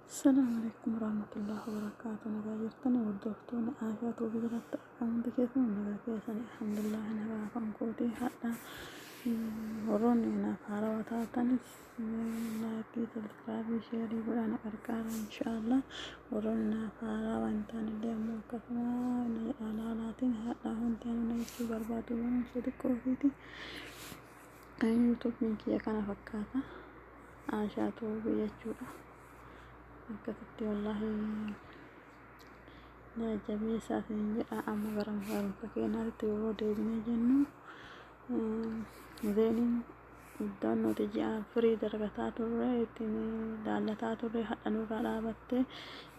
Assalamu alaikum warahmatullahi wabarakatuh. Nagaa jirtani hordoftoonni Aashaa Tuubii jalatti argamu keessan nagaa keessan, alhamdulillah, nagaa kan kooti. Hadha warroonni naaf haarawaa taatanis like, subscribe, share godhaa na qarqaara, inshaallah. Warroonni naaf haarawaa hin taanillee ammoo akkasuma na jedhaa laalaatiin. Hadha wanti ani na jechuu barbaadu barumsa xiqqoo ofiiti. YouTubeiin kiyya kana fakkaata, Aashaa Tuubii jechuudha. Akkasitti wallaahi na jabeessaa isin jedha. Amma gara barumsa keenyaatti yeroo deebinee jennu, Zainiin iddoon nuti ji'a firii dargataa turre, ittiin laallataa turre, hadha nurraa dhaabatte,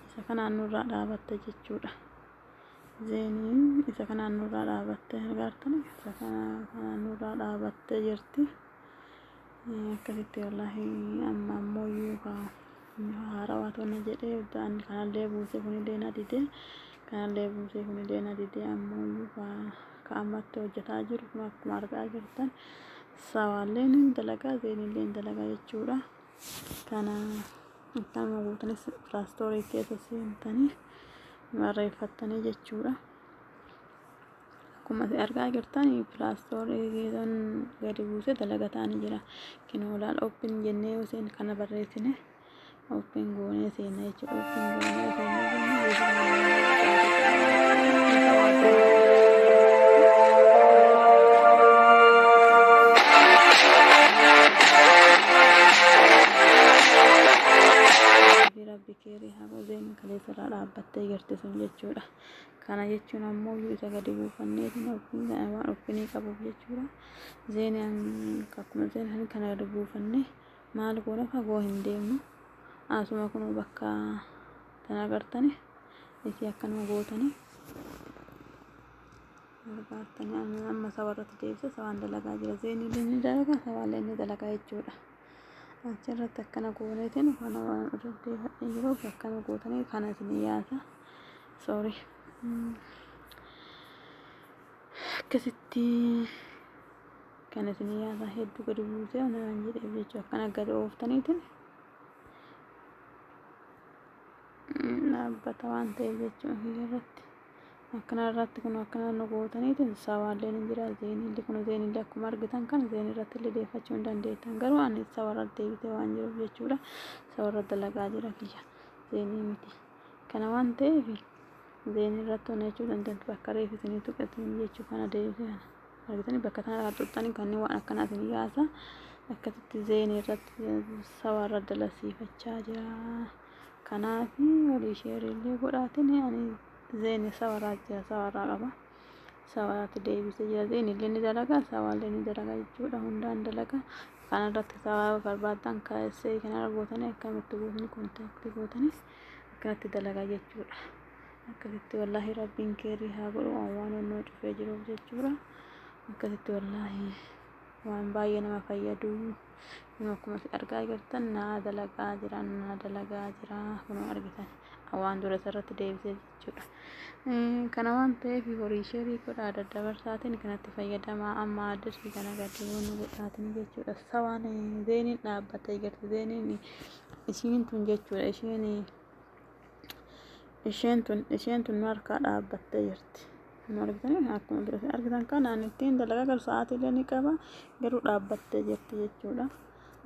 isa kanaan nurraa dhaabatte jechuudha. Zainiin isa kanaan nurraa dhaabatte, agartani, isa kanaan nurraa dhaabattee jirti. Akkasitti wallaahi amma ammoo iyyuu haarawaa tona jedhee kanallee buuse, kunillee na dide, kanallee buuse, kunillee na dide. Ammoo iyyuu ka ammatti hojjetaa jiru kun akkuma argaa jirtan sawaallee ni dalagaa, Zainillee ni dalagaa jechuudha. Kana akkanuma guutanis Play Store keessa seentanii barreeffattanii jechuudha. Akkuma isin argaa jirtan Play Store keessan gadi buusee dalagataa ni jira. Kinoo laal, open jennee yoo seen kana barreessine open goonee seenna jechuudha. Open goonee seennee. Rabbi keerii haa godhu, kaleessa irraa dhaabbattee jirti sun jechuudha. Kana jechuun ammoo isa gadi buufanneetiin waan openii qabuuf jechuudha. Zainii akkuma Zainii kana gadi buufannee maal goona? Fagoo hin deemnu. Asuma kun bakka tan agartani isii akkanuma gootanii gargaartanii. Amma saba irratti deebise, sabaan dalagaa jira. Zainii ni dalagaa, sabaallee ni dalagaa jechuudha. Achirratti akkana gooneetiin kana waan irratti deefadhee jiruuf akkana gootanii kana isin yaasa. Sorry. Akkasitti kana isin yaasa, hedduu gadi buusee waan jedheef jechuudha. Akkana gadi ooftaniitiin dhaabbata waan ta'eef jechuudha irratti. Akkana irratti kun akkana nu gootaniitiin sawaallee ni jira. Zainillee kun, Zainillee akkuma argitan kana Zain irratti illee deeffachuu hin dandeettan. Garuu ani sawa irratti deebitee waan jiruuf jechuudha. Sawa irratti dalagaa jira kiyya. Zainii miti. Kana waan ta'eef Zainii irratti hojjechuu dandeettu, bakka reef isinii tuqetin jechuu kana deebisee kana. Argitanii, bakka kana tuqxanii kanneen waan akkanaa isin yaasa. Akkasitti Zainii irratti sawa irra dalasiifachaa jira. Kanaaf walii shareillee godhaatiin ani Zainii sawaraa jira, sawaraa qaba. Sawaraatti deebisee jira. Zainillee ni dalagaa, sawaallee ni dalagaa jechuudha. Hundaan dalagaa. Kana irratti sawaa barbaaddan kaasee kanarra gootanii akkamitti gootanii contact gootanii akkanatti dalagaa jechuudha. Akkasitti wallaahi rabbiin keerii haa godhu, waan onnoo cufee jiruuf jechuudha. Akkasitti wallaahi waan baay'ee nama fayyadu. Kun akkuma isin argaa jirtan naa dalagaa jira, naa dalagaa jira. Kun argitan waan dura isarratti deebisee jechuudha. Kana waan ta'eef horii share godhaa, daddabarsaatiin kanatti fayyadamaa. Amma addisii kana gadi nu godhaatiin jechuudha. Sawaan Zainiin dhaabbattee jirti. Zainiin ishiin tun jechuudha. Isheen tun nu harkaa dhaabbattee jirti. Kan argitanii, akkuma dura argitan kanaan ittiin dalagaa, garuu sa'aatiilee ni qaba, garuu dhaabbattee jirti jechuudha.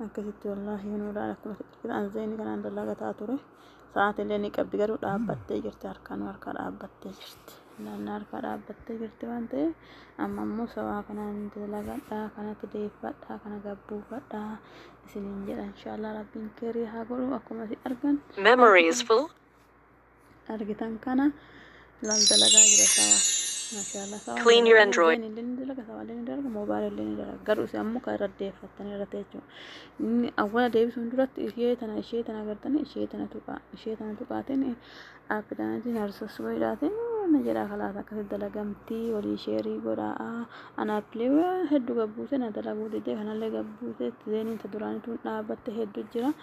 Akkasitti wallaahi nuudhaan akkuma argitan Zainii kanaan dalagataa ture. Sa'aatiilee ni qabdi, garuu dhaabbattee jirti, harkaan nu harkaa dhaabbattee jirti. Naannoo harkaa dhaabbattee jirti waan ta'eef amma immoo sawaa kanaan dalagadhaa, kanatti deeffadhaa, kana gabbuufadhaa isiniin jedha. Inshaallah rabbiin keerii haa godhu. Akkuma isin argan Memory is full. argitan kana laal, dalagaa jira sawaa. Maashaallah, sawaa. Clean your Android. Illee ni dalaga, sawaa illee ni dalaga, moobaayilii illee ni dalaga. Garuu isin ammoo kan irra deeffattanii irratti jechuudha. Inni awwala deebisuun duratti ishee tana agartanii, ishee tana tuqaa, ishee tana tuqaatiin appidhaatiin harsas godhaatiin na jedhaa kalaas akkasitti dalagamtii. Walii share godhaa. Ana appilee hedduu gabbuuse na dalaguu didee, kanallee gabbuuse, Zainiin ta duraaniituun dhaabbatte hedduu jira.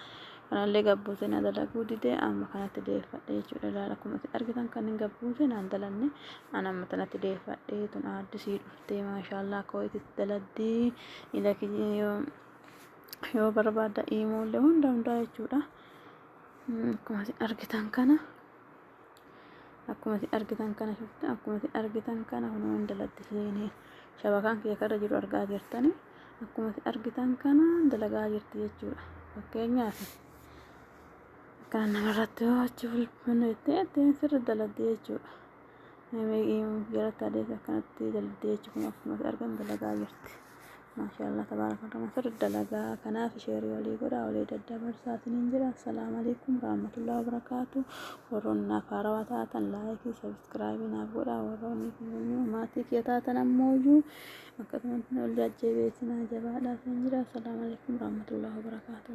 Kanallee gabbuuse na dalaguu didee, amma kanatti deeffadhe jechuudha. Ilaala, akkuma isin argitan kan hin gabbuuse naan dalanne, ana amma tanatti deeffadhe. Tun aaddisii dhuftee, maashaallaa, akka wayiitti daladdii ila yoo barbaadda iimoollee hunda hundaa jechuudha. Akkuma isin argitan kana, akkuma isin argitan kana shufte, akkuma isin argitan kana kunoo hin dalatti seenee shabakaan kiyya karra jiru argaa jirtani. Akkuma isin argitan kana dalagaa jirti jechuudha. Fakkeenyaaf akkana namarratti yoo achi fulfannu jettee ittiin sirri dalagdi jechuudha. Jalatti adeemsa akkanatti dalagdi jechuudha. Akkuma isin argan dalagaa jirti. Maashaallah, tabaarakallah, sirri dalagaa. Kanaaf sheerii walii godhaa, walii daddabarsaa isiniin jedha. Assalaamu alaikum rahmatullahi wabarakaatu. Warroonni naaf haarawaa taatan laayikii, sabiskiraayibii naaf godhaa. Warroonni maatii kiyya taatan ammooyyuu akkasumatti ol jajjabeessinaa, jabaadhaa isiniin jedha. Assalaamu alaikum rahmatullahi wabarakaatu.